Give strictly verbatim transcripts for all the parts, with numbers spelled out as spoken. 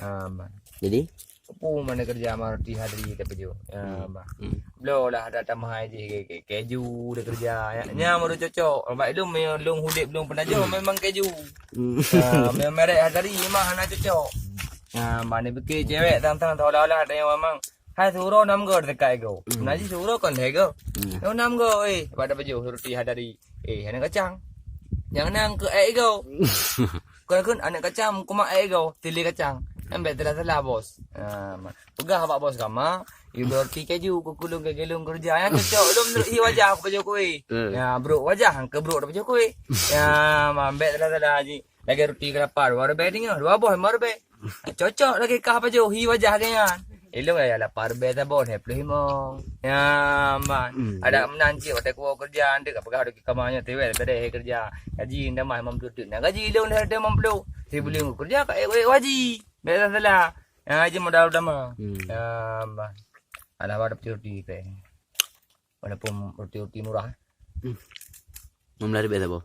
Ah, man. Jadi? Peue mana kerja ma roti hadri tapajoh. Ya, hmm, bah. Hmm. Bloe lah ada tamah jih ke, ke, keju dia kerja. Ya, hmm, nya baru cocok. Bak ilung me-, lung udep lung peunajoh, hmm, memang keju. Hmm. Ya, me-, merek hadri mah hana cocok. Ya, mana pikir cewek tang-tang seolah-olah ada yang memang hai suro nam go dekat ego. Hmm. Naji suro kon lego. Hmm. Yo nam go, eh, pada pajoh roti hadri. Eh, aneuk kacang. Nyang nang keu ék igoe. Kon, kon aneuk kacang, kumak ék igoe, tili kacang. Ambek teulah-teulah, bos. Ha, ma-, peugah bak bos kama, "Yue roti keju, keu kulung keu gelung keureuja." Nyang cocok lom meunurot hi wajah aku pajoh kue. Hmm. Ya, brok wajah, keu brok pajoh kue. Ya, ma, ambek teulah-teulah ji. Lagèe roti keulapa, dua ribèe teungoh, dua boh lima ribèe. Cocok lagèe kah pajoh, hi wajah geuh nyan. Ilong ya lapar bèe saboh, lhèe ploh limong. Ya, man. Hmm. Ada meunan cit, watèe kuwoe keureuja, ndeuk ka peugah lagèe kama nyoe, teuwèl bèe keureuja. Gaji nda mah limong ploh teuk. Nah, gaji ilong dah limong ploh. Sibuleuen keureuja ka ék waji. Bèk salah. Ya, gaji modal utama. Hmm. Ya, man. Alah, ada peti roti teh. Walaupun roti-roti murah. Hmm. Lima belas ribèe saboh.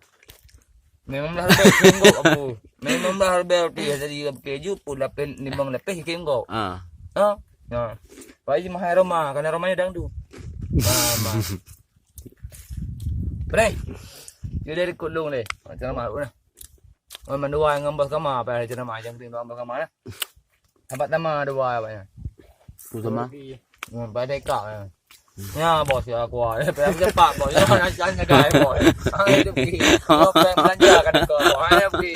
Lima belas ribèe keu inggok, Abu. Lima belas ribèe roti jadi keju pun lapan, limong lapis keu inggok. Ah. Ha? Ha. Pak Haji mahai Roma, karena Romanya dangdut. Mama. Bre. Dia dari Kut Long deh. Macam mana, nah? Oh, mandua ngon bos kama, apa ceramah jang ting bos kama lah. Dapat nama dua apa nya? Sama. Hmm, pada kak ya. Ya bos ya aku. Pada cepat bos. Ya nak jangan jaga bos. Ah, itu pergi. Kau belanja kan kau. Ah, pergi.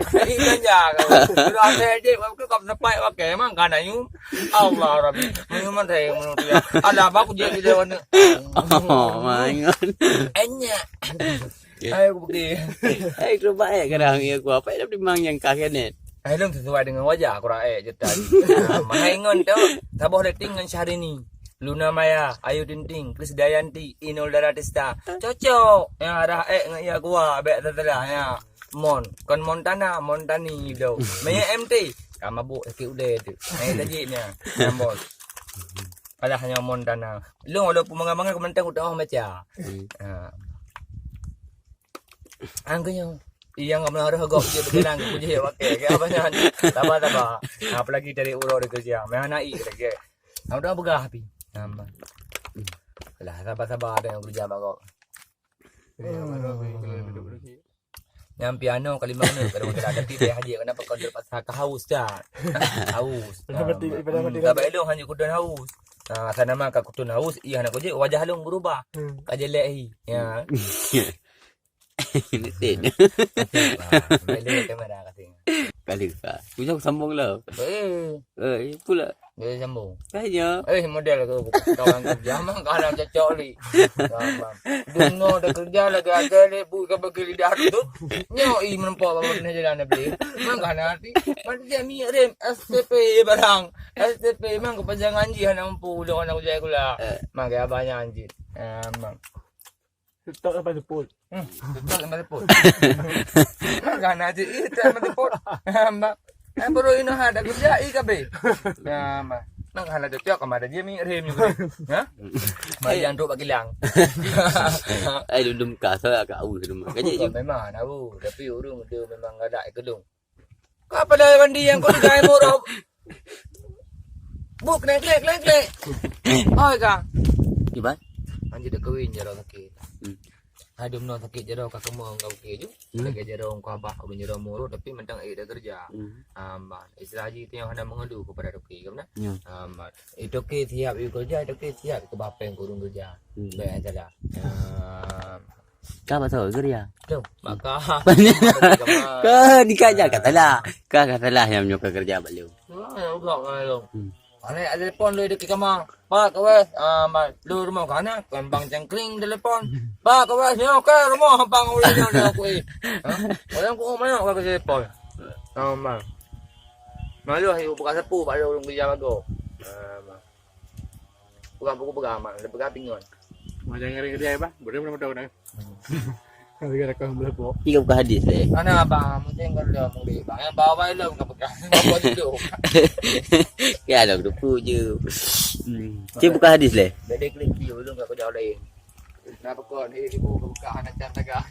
Jadi belanja kau. Sudah saya je, aku kau sampai pakai emang kan ayu. Allah Rabbi. Memang saya menurut dia. Alah, aku jadi dewan. Oh, my God. Enya. Hai, aku pergi. Hai, keubah, eh, kadang ya aku apa dah memang yang kah kenet. Hai, lom sesuai dengan wajah aku raek je tadi. Ah, mahai ngon tu, saboh dating ngon Syahrini. Luna Maya, Ayu Ting Ting, Krisdayanti, Inul Daratista. Cocok. Ya, raek ngon ya gua, bek setelah ya. Mon, kon Montana, Montani tu. Maya M T. Ka mabuk sakit udeh tu. Hai, tajik nya. Yang bos. Alah nyoe Montana. Lôn walaupun mangat-mangat keumantang utama baca. Hmm. Ha. Angkeu nyoe. Iyang ka meunarah gok je beugelang ke kujih pakai. Ke apa nyan? Sabar-sabar. Apalagi dari uroe di kerja. Meh anak i lagi. Aku dah peugah api. Nama. Alah sabar-sabar dengan kerja bak gok. Ya, baru aku kalau duduk dulu. Nyang piano ka lima menit ka dong jalan, tapi bèk haji, kenapa kau terpaksa ka haus dah? Haus. Pada mati, pada mati. Ka bèk ilong hanya kudon haus. Ah, asal nama ka kudon haus, iya hana kujek wajah long berubah. Hmm. Ka jelek hi. Ya. Mesin. Ah, balik kamera ka tengok. Kali ka. Kujak sambung lah. Eh. Eh, pula. Dia sambung. Tanya. Eh, model ke kawan kerja, mang ka hana cocok li. Dunoe dah kerja lagi agak ni, bu ka bagi lidah tu. Nyoe i menempa bawah kena jalan dah beli. Mang ka hana arti. Mati dia minyak rem, S T P barang. S T P mang kepanjangan ji hana mampu, udah hana kerja kula. Eh. Mang ke abahnya anjing. Ah, mang. Stok sampai seput. Hmm, stok sampai seput. Kan aja itu sampai seput. Mak, eh, baru ini ada kerja i kabe. Ya, mak. Nang hana cocok sama ada dia mi rem juga. Ha? Bayang tu bak kilang. Ai dum-dum ka, saya agak aus tu mak. Kaji. Bukan memang hana au, tapi urang dia memang ada kedung. Kau pada mandi yang kau dah murah. Buk, klek, klek, klek, klek. Oi, Kang. Kiban? Anjir dah kawin jaroe sakit. Hmm. Hai, dum nyoe sakit jaroe ka keumong ka bukit ju. Hmm. Lagèe jaroe kau abah, ulun jaroe muruk, tapi mantong ék dah kerja. Hmm. Aman. Istilah haji tu yang hana mengeluh kepada toke, kan? Ya. Aman. Itu ke siap yuk kerja, itu ke siap ke bapeng kurung kerja. Hmm. Baik aja dah. Aman. Ka pasal kerja. Tu, maka. Ka ni ka ja ka salah. Ka ka salah nyang nyoe ka kerja bak lôn. Wah, ya Allah, ya Allah. Hmm. Aneuk ada telepon lôn dekat kamar. Pak, kawes, ah, mai. Lôn rumoh ka na, kan bang cangkring telepon. Pak, kawes, nyoe ka rumoh bang ulih nyoe nyoe kui. Ha? Orang ku mana ka telepon. Ah, mai. Malu ayo buka sapu bak lôn kerja bago. Ah, mai. Pegang buku pegang amat, dia pegang pingon. Macam ngeri-ngeri ai bah, boleh mana tahu dah. Ada kau belah pok. Tiga buka hadis leh. Mana abang, mungkin kau dah mulai bang. Yang bawa ilmu kau pegang. Apa dulu? Ya dah duku je. Hmm. Cik buka hadis leh. Jadi klik dia belum kau dah lain. Kenapa kau ni ibu kau buka anak cantik ah?